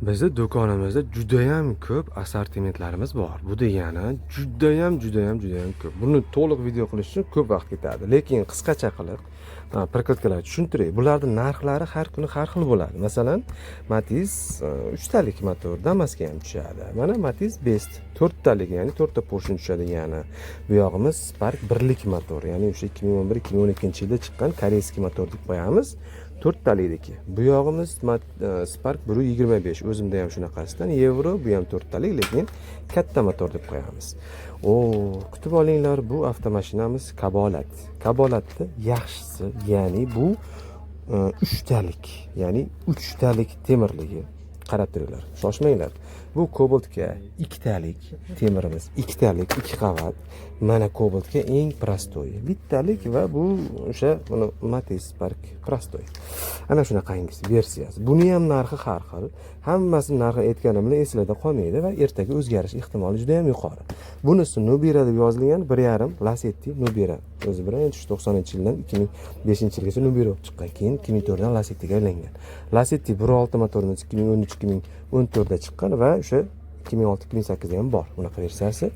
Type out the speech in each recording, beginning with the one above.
Bizni do'konimizda judayam ko'p assortimentlarimiz bor. Bu degani judayam, judayam, judayam ko'p. Buni to'liq video qilish uchun ko'p vaqt ketadi. Lekin qisqacha qilib прокладка lar tushuntiray. Bularni narxlari har kuni har xil bo'ladi. Masalan, Matiz uchtalik motor Damasga ham tushadi. Mana Matiz Best to'rttalik, ya'ni to'rtta поршень tushadigani. Bu yog'imiz Spark birlik motor, ya'ni o'sha 2011-2012 yilda chiqqan корейский motor deb qo'yamiz. To'rttalikniki. Bu yog'imiz Spark 1.25, o'zimda ham shunaqasidan yevro, bu ham to'rttalik, lekin katta motor deb qo'yamiz. O, kutib olinglar, bu avtomashinamiz Kabolat. Kabolatni yaxshisi, ya'ni bu uchtalik, ya'ni uchtalik temirligi. Qarab turinglar, shoshmanglar. Bu Cobaltga ikkitalik temirimiz, ikkitalik, ikki qavat. Mana Cobaltga eng простой bittalik va bu o'sha buni Matiz Spark простой. Ana shunaqangi versiyasi. Buni ham narxi har xil. Hammasini narxi aytganim bilan eslarda qolmaydi va ertaga o'zgarish ehtimoli juda ham yuqori. Bunisi Nubira deb yozilgan, 1.5 Lasetti Nubira. O'zi birinchi 90-yildan 2005-yilgacha Nubira bo'lib chiqqan. Keyin 2004dan Lasettiga aylangan. Lasetti 1.6 motorimiz 2013-2014da chiqqan va o'sha 2006-2008da ham bor bunaqa versiyasi.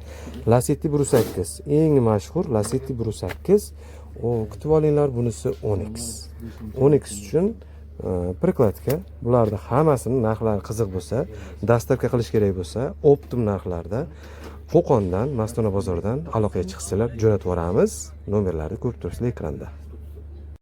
Lasetti 1.8, eng mashhur Lasetti 1.8. O, kutib olinglar, bunisi Onix. Onix uchun прокладка. Bularni hammasini narxlari qiziq bo'lsa, доставка qilish kerak bo'lsa, оптом narxlarda Qo'qondan, Mastona bozoridan aloqaga chiqsalar, jo'natib yuboramiz. Nomerlarni ko'rib turibsizlar ekranda.